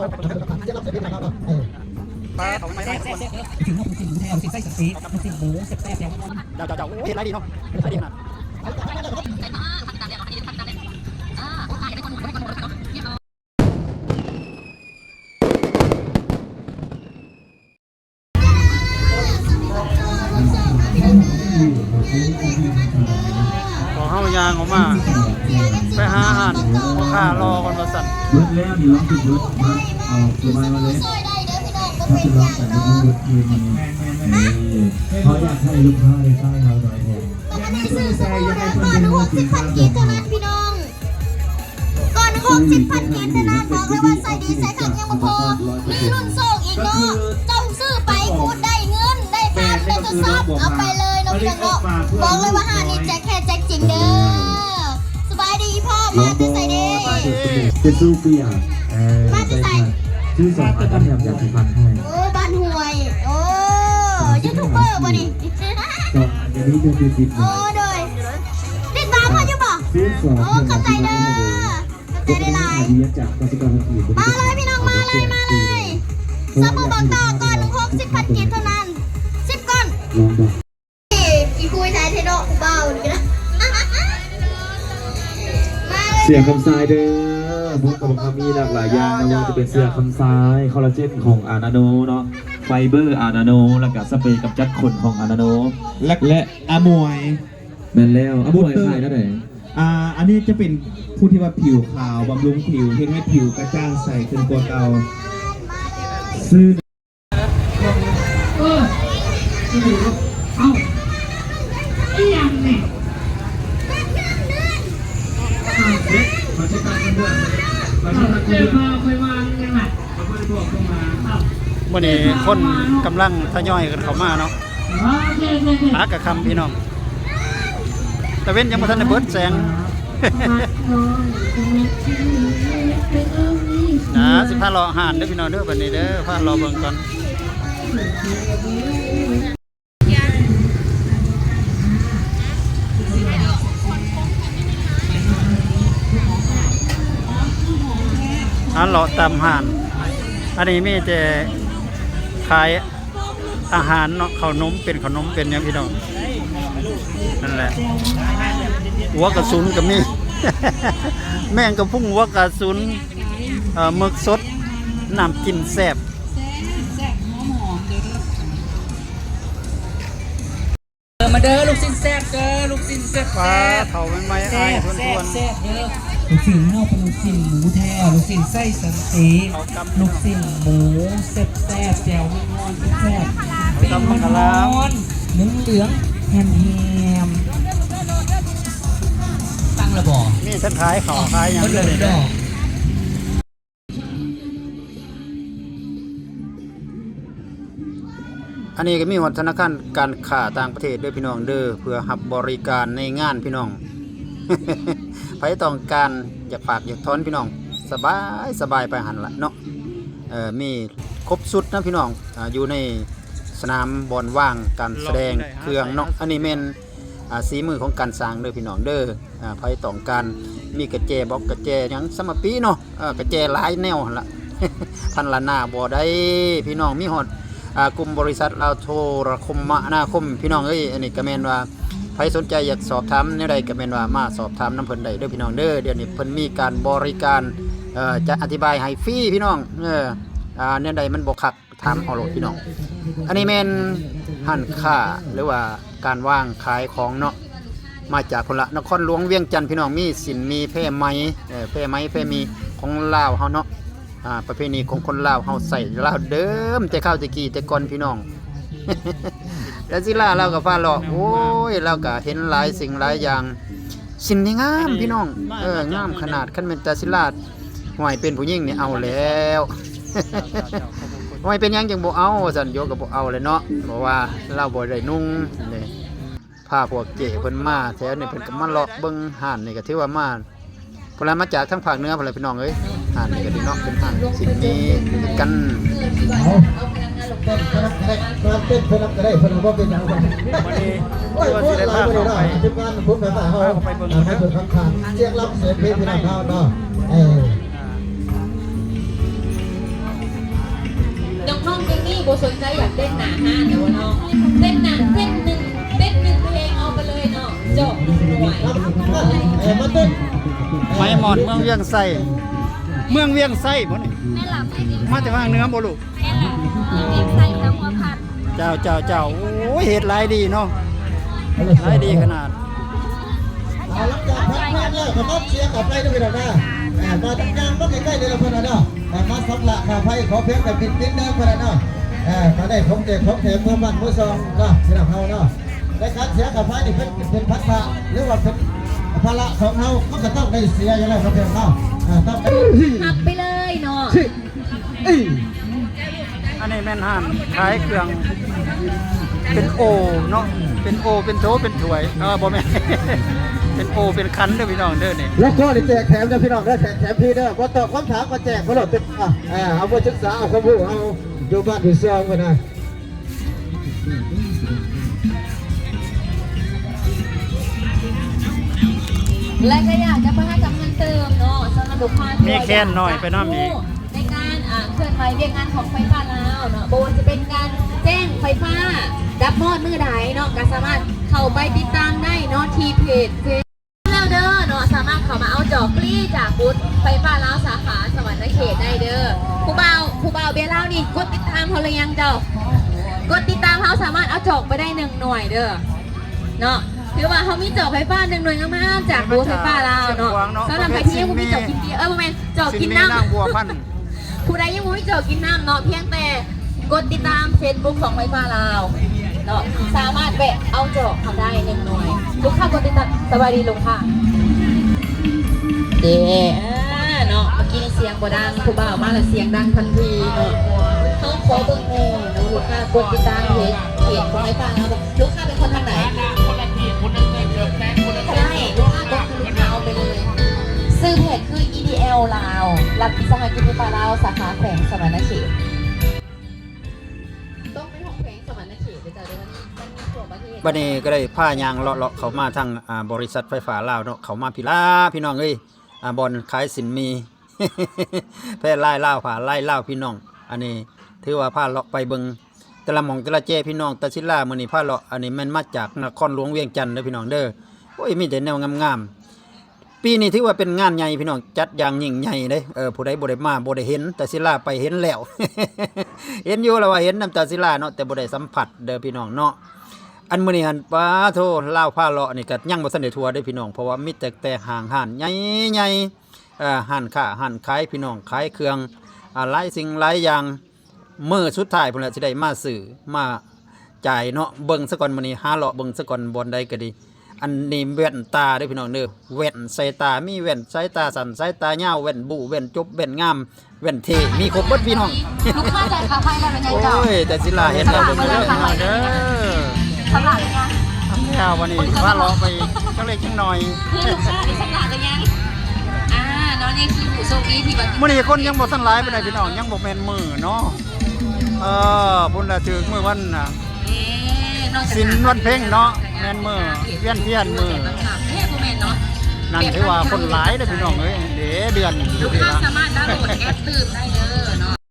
ປາເຂົາມາແຊບໆ ເຈົ້າໆ ໂອ້ຍ ເຮັດຫຼາຍດີເນາະ ຫຼາຍດີຂະໜາດ. ພວກເຮົາຍ່າງອອກມາ ໄປຫາຮ້ານພໍ່ຄ້າລໍກ່ອນວ່າຊັ້ນ. ເບິດແລ້ວນີ້ ລອງກິນເບິດເນາະ ເອົາສະບາຍມາເລີຍ ຖ້າເປັນລອງກັນເບິດມື້ເບິດຄືນນີ້. ເອີ ເຮົາຢາກໃຫ້ລູກຄ້າໄດ້ໃຊ້ເຮົາໂດຍແທ້. ປະມານນີ້ຊື້ສະບູ່ໜຶ່ງກ້ອນຫົກສິບພັນກີບເທົ່ານັ້ນພີ່ນ້ອງ. ກ່ອນຫົກສິບພັນກີບເທົ່ານັ້ນ ບອກເລີຍວ່າໃຊ້ດີໃຊ້ຄັກຍັງບໍ່ພໍ ມີລຸ້ນໂຊກອີກເນາະ. ເຈົ້າຊື້ໄປຄູດໄດ້ເງິນ ໄດ້ບ້ານ ໄດ້ໂທລະສັບ ເອົາໄປເລີຍເນາະພີ່ນ້ອງເນາະ. ບອກເລີຍວ່າຮ້ານນີ້ແຈກແທ້ແຈກຈິງເດີ. ສະບາຍດີພໍ່ ມາແຕ່ໃສເດ? ເຈຊູເປຍ ເອີ ມາແຕ່ໃສ? ຊື້ສອງອັນແຖມຢາສີຟັນໃຫ້. ໂອ້ ບ້ານຫ້ວຍ ໂອ້ ຢູທູບເບີບໍ່ນີ້? ສອງອັນກໍມີແຕ່ຕິດໆ ໂອ້ ໂດຍ ຕິດຕາມເຮົາຢູ່ບໍ່? ໂອ້ ຂອບໃຈເດີ ຂອບໃຈຫຼາຍໆ. ມາເລີຍພີ່ນ້ອງ ມາເລີຍ ມາເລີຍ. ສະບູ່ບາງຕໍ່ ກ້ອນໜຶ່ງຫົກສິບພັນກີບເທົ່ານັ້ນ ສິບກ້ອນ. ລອງເບິ່ງ ອີ່ຄຸຍທາຍເທເນາະ ຜູ້ບ່າວນີ້ນະ. ເສື້ອຄຳຊາຍເດີ ພວກເຮົາມີຫຼາກຫຼາຍຢ່າງ ບໍ່ວ່າຈະເປັນເສື້ອຄຳຊາຍ ຄໍລາເຈນຂອງອານາໂນເນາະ ໄຟເບີອານາໂນ ແລ້ວກະສະເປກຳຈັດຂົນຂອງອານາໂນ ແລະ ອາໝວຍ. ແມ່ນແລ້ວ ອາໝວຍຂາຍແນວໃດ? ອ່າ ອັນນີ້ຈະເປັນຜູ້ທີ່ວ່າຜິວຂາວ ບຳລຸງຜິວ ເຮັດໃຫ້ຜິວກະຈ່າງໃສຂຶ້ນກວ່າເກົ່າ. ຊື້ ເອີ ເອົ້າ ອີ່ຫຍັງນີ້? ເອີ ຂ້ອຍວ່າຍັງນະ. ມື້ນີ້ຄົນກຳລັງທະຍອຍກັນເຂົ້າມາເນາະ. ອາ ກະຄ່ຳພີ່ນ້ອງ ຕາເວັນຍັງບໍ່ທັນໄດ້ເບິດແສງ. ນະ ຊິພາເລາະຮ້ານເດີພີ່ນ້ອງເດີ ບັດນີ້ເດີ ພາເລາະເບິ່ງກ່ອນ. ຫາເລາະຕາມຮ້ານ ອັນນີ້ມີແຕ່ຂາຍອາຫານເນາະ ເຂົ້າໜົມ ເປັນເຂົ້າໜົມ ເປັນຫຍັງພີ່ນ້ອງ. ນັ້ນແຫຼະ ຫົວກະສຸນກະມີ ແມງກະພຸງ ຫົວກະສຸນ ເອີ ໝຶກສົດ ນ້ຳຈິ້ມແຊບ. ເດີ ມາເດີ ລູກຊີ້ນແຊບເດີ ລູກຊີ້ນແຊບໆ. ປາ ເຂົ້າໃໝ່ໆ ອ້າຍທວນໆ ເດີ. ລູກຊີ້ນເຮົາເປັນລູກຊີ້ນໝູແທ້ ລູກຊີ້ນໄຊສັນຕິ ລູກຊີ້ນໝູແຊບໆ ແຈ່ວຮ້ອນໆ ແຊບໆ ເປັນຮ້ອນໆ ເຫຼືອງໆ ແຮມໆ. ຕັ້ງລະບໍ? ມີທັງຂາຍເຂົ້າຂາຍຫຍັງເລີຍ. ອັນນີ້ກະມີຮອດທະນາຄານການຄ້າຕ່າງປະເທດເດີພີ່ນ້ອງເດີ ເພື່ອຮັບບໍລິການໃນງານພີ່ນ້ອງ. ໃຜຕ້ອງການຢາກຝາກຢາກຖອນພີ່ນ້ອງ ສະບາຍ ສະບາຍໄປຫັ້ນລະເນາະ. ເອີ ມີຄົບຊຸດນະພີ່ນ້ອງ ອາ ຢູ່ໃນສະໜາມບ່ອນວາງການສະແດງເຄື່ອງເນາະ. ອັນນີ້ແມ່ນ ອາ ສີມືຂອງການສ້າງເດີພີ່ນ້ອງເດີ. ອາ ໃຜຕ້ອງການ ມີກະແຈ ບອກກະແຈຫຍັງ ສຳມະປີເນາະ ເອີ ກະແຈຫຼາຍແນວຫັ້ນລະ ພັນລະນາບໍ່ໄດ້ພີ່ນ້ອງ. ມີຮອດ ອາ ກຸ່ມບໍລິສັດລາວໂທລະຄົມມະນາຄົມພີ່ນ້ອງເອີຍ. ອັນນີ້ກະແມ່ນວ່າ ໃຜສົນໃຈຢາກສອບຖາມແນວໃດກະແມ່ນວ່າມາສອບຖາມນຳເພິ່ນໄດ້ເດີພີ່ນ້ອງເດີ. ດຽວນີ້ເພິ່ນມີການບໍລິການ ເອີ ຈະອະທິບາຍໃຫ້ຟຣີພີ່ນ້ອງ. ເອີ ອາ ແນວໃດມັນບໍ່ຄັກ ຖາມເອົາໂລດພີ່ນ້ອງ. ອັນນີ້ແມ່ນຮ້ານຄ້າ ຫຼືວ່າການວາງຂາຍຂອງເນາະ ມາຈາກພຸ້ນລະ ນະຄອນຫຼວງວຽງຈັນພີ່ນ້ອງ. ມີສິ້ນໝີ່ແພໄໝ ເອີ ແພໄໝແພໝີ່ຂອງລາວເຮົາເນາະ. ອາ ປະເພນີຂອງຄົນລາວເຮົາໃຊ້ລາວເດີມ ແຕ່ຄາວແຕ່ກີ້ແຕ່ກ່ອນພີ່ນ້ອງ. ແຕ່ສິລາລາວກະພາເລາະ ໂອ້ຍ ລາວກະເຫັນຫຼາຍສິ່ງຫຼາຍຢ່າງ. ສິ້ນນີ້ງາມພີ່ນ້ອງ ເອີ ງາມຂະໜາດ. ຄັນແມ່ນຕາສິລາ ຫ້ວຍ ເປັນຜູ້ຍິງນີ້ເອົາແລ້ວ. ຫ້ວຍ ເປັນຫຍັງຈຶ່ງບໍ່ເອົາວ່າຊັ້ນ. ໂຍກະບໍ່ເອົາແຫຼະເນາະ ເພາະວ່າລາວບໍ່ໄດ້ນຸ່ງເດ້. ພາພວກເຈ້ເພິ່ນມາແຖວນີ້ ເພິ່ນກະມາເລາະເບິ່ງຮ້ານນີ້ ກະຖືວ່າມາ ເພິ່ນລະມາຈາກທາງພາກເໜືອພຸ້ນລະພີ່ນ້ອງເອີຍ. ຮ້ານນີ້ກະດີເນາະ ເປັນຮ້ານຊິນມີຄືກັນ. ເອົາ ເຕັ້ນເພິ່ນນຳກະໄດ້ ເຕັ້ນເພິ່ນນຳກະໄດ້ ເພິ່ນວ່າບໍ່ເປັນຫຍັງ. ໂອ້ຍ ໂອ້ຍ ຫຼາຍມື້ນີ້ເນາະ ທີມງານບຸນພາສາເຮົາ ເຮົາໄປເບິ່ງ ເອີ ໃຫ້ເພິ່ນຂ້າງໆ ສຽງລຳສຽງເພງພີ່ນ້ອງເຮົາເນາະ. ເອີ ອ່າ ບໍ່ສົນໃຈຢາກເຕັ້ນໜ້າຮ້ານແລ້ວບໍ່ເນາະ? ເຕັ້ນໜ້າ ເຕັ້ນໜຶ່ງ ເຕັ້ນໜຶ່ງເພງເອົາໄປເລີຍເນາະ ຈອກໜຶ່ງໜ່ວຍ. ເອີ ມາເຕັ້ນ ໄມມອນ ເມືອງວຽງໄຊ. ເມືອງວຽງໄຊບໍ່ນີ້? ແມ່ນລະ ມາແຕ່ພາກເໜືອບໍ່ລູກ? ແມ່ນລະ ເມືອງວຽງໄຊ ແຂວງຫົວພັນ. ເຈົ້າ ເຈົ້າ ເຈົ້າ ໂອ້ຍ ເຮັດລາຍດີເນາະ ລາຍດີຂະໜາດ. ອ່າ ຫຼັງຈາກພັກງານແລ້ວກໍມາເສຍຄ່າໄຟເດີພີ່ນ້ອງເດີ. ອ່າ ມາທາງຍ່າງມາໃກ້ໆນີ້ລະເພິ່ນວ່າເນາະ. ອ່າ ມາຊຳລະຄ່າໄຟ ຂໍພຽງແຕ່ບິນຕິດເດີເພິ່ນວ່າເນາະ. ອ່າ ກໍໄດ້ຂອງແຈກຂອງແຖມເມືອບ້ານເມືອຊ່ອງເນາະ ພີ່ນ້ອງເຮົາເນາະ. ໃນການເສຍຄ່າໄຟນີ້ເປັນ ເປັນພັນທະ ຫຼືວ່າເປັນພາລະຂອງເຮົາ ມັນກໍຕ້ອງໄດ້ເສຍຢູ່ແລ້ວເນາະ ພີ່ນ້ອງເນາະ. ອ່າ ຕ້ອງໄດ້ຮັບໄປເລີຍເນາະ. ອັນນີ້ແມ່ນຮ້ານຂາຍເຄື່ອງເປັນໂອ່ເນາະ ເປັນໂອ່ ເປັນໂຖ ເປັນຖ້ວຍ ເອີ ບໍ່ແມ່ນ ເປັນໂອ່ ເປັນຂັນເດີພີ່ນ້ອງເດີນີ້. ແລ້ວກໍໄດ້ແຈກແຖມເດີພີ່ນ້ອງເດີ ແຈກແຖມຟຣີເດີ ບໍ່ຕອບຄຳຖາມກໍແຈກມາໂລດ. ອ່າ ເອົາໄວ້ສຶກສາ ເອົາຄວາມຮູ້ເຮົາຢູ່ບ້ານຢູ່ຊ່ອງພຸ້ນນະ. ແລະ ກໍຢາກຈະປະຊາສຳພັນຕື່ມເນາະ ສຳລັບລູກຄ້າທີ່ຢາກຈະຮູ້ ໃນການ ອ່າ ເຄື່ອນໄຫວວຽກງານຂອງໄຟຟ້າລາວເນາະ ບໍ່ວ່າຈະເປັນການແຈ້ງໄຟຟ້າດັບມອດມື້ໃດເນາະ ກໍສາມາດເຂົ້າໄປຕິດຕາມໄດ້ເນາະ ທີ່ເພຈເຟສແລ້ວເດີເນາະ ສາມາດເຂົ້າມາເອົາຈອກຟຣີຈາກບູດໄຟຟ້າລາວສາຂາສະຫວັນນະເຂດໄດ້ເດີ. ຜູ້ບ່າວ ຜູ້ບ່າວເບຍລາວນີ້ກົດຕິດຕາມເຮົາຫຼືຍັງເຈົ້າ? ກົດຕິດຕາມເຮົາສາມາດເອົາຈອກໄປໄດ້ໜຶ່ງໜ່ວຍເດີ. ເນາະ ຖືວ່າເຮົາມີຈອກໄຟຟ້າໜຶ່ງໜ່ວຍງາມໆ ຈາກບູດໄຟຟ້າລາວເນາະ. ສຳລັບໃຜທີ່ຍັງບໍ່ມີຈອກກິນເບຍ ເອີ ບໍ່ແມ່ນ ຈອກກິນນ້ຳ ຜູ້ໃດຍັງບໍ່ມີຈອກກິນນ້ຳເນາະ ພຽງແຕ່ກົດຕິດຕາມເຟສບຸກຂອງໄຟຟ້າລາວເນາະ ສາມາດແວະເອົາຈອກເຮົາໄດ້ໜຶ່ງໜ່ວຍ. ລູກຄ້າກົດຕິດຕາມ ສະບາຍດີລູກຄ້າ. ເດ້ ເອີ ເນາະ ເມື່ອກີ້ນີ້ສຽງບໍ່ດັງ ຜູ້ບ່າວມາແລ້ວສຽງດັງທັນທີເນາະ. ເຮົາຂໍເບິ່ງແດ່ເນາະ ລູກຄ້າກົດຕິດຕາມເພຈ ເພຈຂອງໄຟຟ້າລາວ. ລູກຄ້າເປັນຄົນທາງໃດ? ກໍໄດ້ ລູກຄ້າກໍຄືລູກຄ້າເອົາໄປເລີຍ. ຊື່ເພຈຄື ອີ ດີ ແອລ ລາວ ລັດວິສາຫະກິດໄຟຟ້າລາວ ສາຂາແຂວງສະຫວັນນະເຂດ. ຕ້ອງເປັນຂອງແຂວງສະຫວັນນະເຂດເດີເຈົ້າເດີ ມັນມີທົ່ວປະເທດ. ບັດນີ້ກໍໄດ້ພາຍ່າງເລາະໆເຂົ້າມາທາງ ອ່າ ບໍລິສັດໄຟຟ້າລາວເນາະ ເຂົ້າມາພີ້ລະພີ່ນ້ອງເອີຍ ອ່າ ບ່ອນຂາຍສິ້ນໝີ່ ແພລາຍລາວ ຜ້າລາຍລາວພີ່ນ້ອງ. ອັນນີ້ຖືວ່າພາເລາະໄປເບິ່ງແຕ່ລະໝ່ອງແຕ່ລະແຈະພີ່ນ້ອງ. ຕາສິລາມື້ນີ້ພາເລາະ ອັນນີ້ແມ່ນມາຈາກນະຄອນຫຼວງວຽງຈັນເດີພີ່ນ້ອງເດີ. ໂອ້ຍ ມີແຕ່ແນວງາມໆ. ປີນີ້ຖືວ່າເປັນງານໃຫຍ່ພີ່ນ້ອງ ຈັດຢ່າງຍິ່ງໃຫຍ່ເດ້. ເອີ ຜູ້ໃດບໍ່ໄດ້ມາບໍ່ໄດ້ເຫັນ ຕາສິລາໄປເຫັນແລ້ວ ເຫັນຢູ່ລະວ່າເຫັນນຳຕາສິລາເນາະ ແຕ່ບໍ່ໄດ້ສຳຜັດເດີພີ່ນ້ອງເນາະ. ອັນມື້ນີ້ຫັ້ນ ປາໂທ ລາວພາເລາະນີ້ກໍຍັງບໍ່ທັນໄດ້ທົ່ວເດ້ພີ່ນ້ອງ ເພາະວ່າມີແຕ່ ແຕ່ຫ້າງຮ້ານໃຫຍ່ໆ ເອີ ຮ້ານຄ້າຮ້ານຂາຍພີ່ນ້ອງ ຂາຍເຄື່ອງ ອ່າ ຫຼາຍສິ່ງຫຼາຍຢ່າງ. ມື້ສຸດທ້າຍພຸ້ນລະ ຊິໄດ້ມາຊື້ມາຈ່າຍເນາະ. ເບິ່ງສາກ່ອນ ມື້ນີ້ຫາເລາະເບິ່ງສາກ່ອນ ບ່ອນໃດກໍດີ. ອັນນີ້ແວ່ນຕາເດີພີ່ນ້ອງເດີ ແວ່ນສາຍຕາ ມີແວ່ນສາຍຕາສັ້ນ ສາຍຕາຍາວ ແວ່ນບູ້ ແວ່ນຈົບ ແວ່ນງາມ ແວ່ນເທ່ ມີຄົບເບິດພີ່ນ້ອງ. ລູກຄ້າຈ່າຍຄ່າໄຟແລ້ວແມ່ນຫຍັງເຈົ້າ? ໂອ້ຍ ແຕ່ສິລາເຮັດແລ້ວເບິ່ງເດີພີ່ນ້ອງເດີ. ສຳລາດແລ້ວຍັງ? ແລ້ວ ວັນນີ້ພາເລາະໄປຈັກເລັກຈັກໜ້ອຍ. ຄືລູກຄ້ານີ້ສຳລາດແລ້ວຍັງ? ອ່າ ເນາະ ນີ້ຄືຜູ້ໂຊກດີທີ່ວ່າ ມື້ນີ້ຄົນຍັງບໍ່ທັນຫຼາຍປານໃດພີ່ນ້ອງ ຍັງບໍ່ແມ່ນມື້ເນາະ. ເອີ ພຸ້ນລະຖືກມື້ວັນ ອ່າ ເອີ ສິນວັນເພັງເນາະ ແມ່ນມື້ວຽນທຽນ ມື້ນັ້ນຖືວ່າຄົນຫຼາຍເດ້ພີ່ນ້ອງເອີຍ. ເດ້ ເດືອນ ລູກຄ້າສາມາດດາວໂຫຼດແອັບຕື່ມໄດ້ເດີເນາະ.